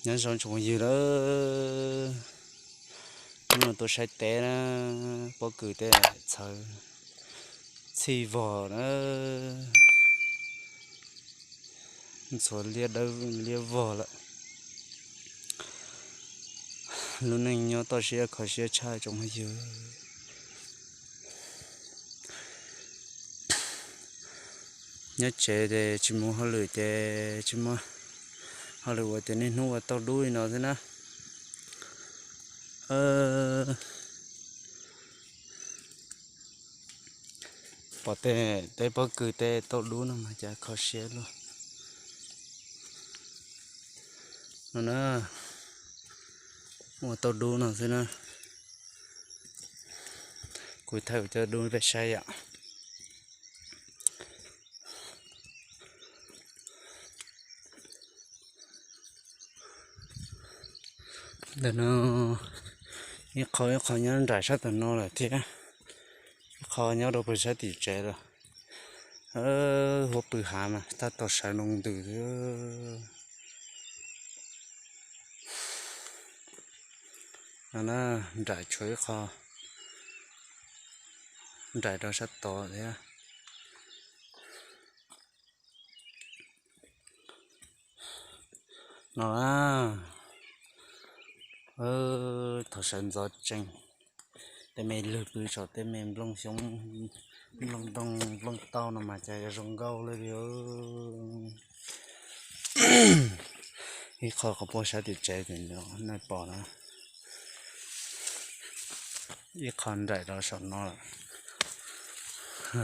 Nyob zoo tsoom phooj ywg lawm, hnub no tuaj saib teb na, pob kws tej txhawv txhij vog na, ntxhuav liab dawb liab vog lawm. Lub neej nyob toj siab kho siab tshaj tsoom phooj ywg. Nyob tsev ces tsis mus hauj lwm ces tsis muaj hauj lwm ua ces niaj hnub ua tauj dub li no xwb na. Pom tej teb pob kws tej tauj dub no mas cas kho siab luaj no na. Ua tauj dub no xwb na. Kuv thaij kuv cov dub peb saib yom. Ntawm no ib qho ib qho nyob nraim sab tom no lawm thiab, ib qho nyob rau pem sab tim tsev lawm. Huab pw hav mas tab tom sawv nroo ntws xwb. No na, nraim tshuav ib qho, nraim rau sab tod thiab. No na, thaum sawv ntxov tsees, tej me lwg pw saum tej me nplooj xyoob, nplooj ntoo, nplooj tauj no mas cas yuav zoo nkauj li. Ib qho qhov puag sab tim tsev tim no nej pom na, ib qho nraim rau saum no lawm,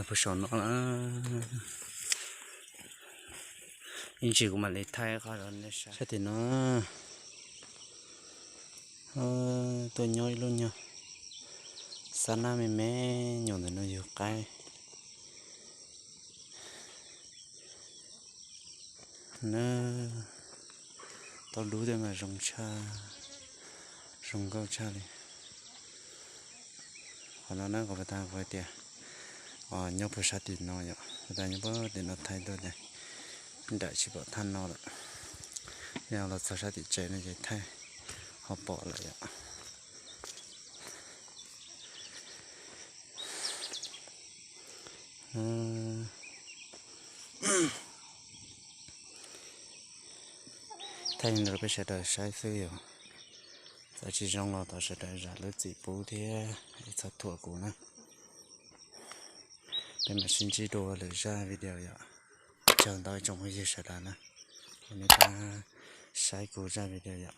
puag saum no lawm. Ib ntsis kuv mam li thaij qhov rau nej saib. Sab tim no tuaj nyob ib lub nyuag xab nab me me nyuam ntawm no yug qaib. Na, tauj dub tej mas zoo tshaj, zoo nkauj tshaj li. Qhov no na, kuv tas kuv hais tias nyob puag sab tim no yom, kuv tas nyob puag tim no thaij tuaj ces nraim tsis pom thaj no lawm. Yog los txog sab tim tsev no ces thaij ho pom lawm yom. Thaij li no rau peb sawv daws saib xwb yom. Txawm tsis zoo los thov sawv daws zam lub txim pub thiab ib txhob thuam kuv na. Peb mam sib ntsib dua lwm zaj video yom. Ua tsaug ntau ib tsoom phooj ywg sawv daws na, uas nej pab saib kuv zaj video yom.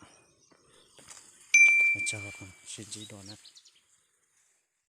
Ua tsaug, sib ntsib dua na.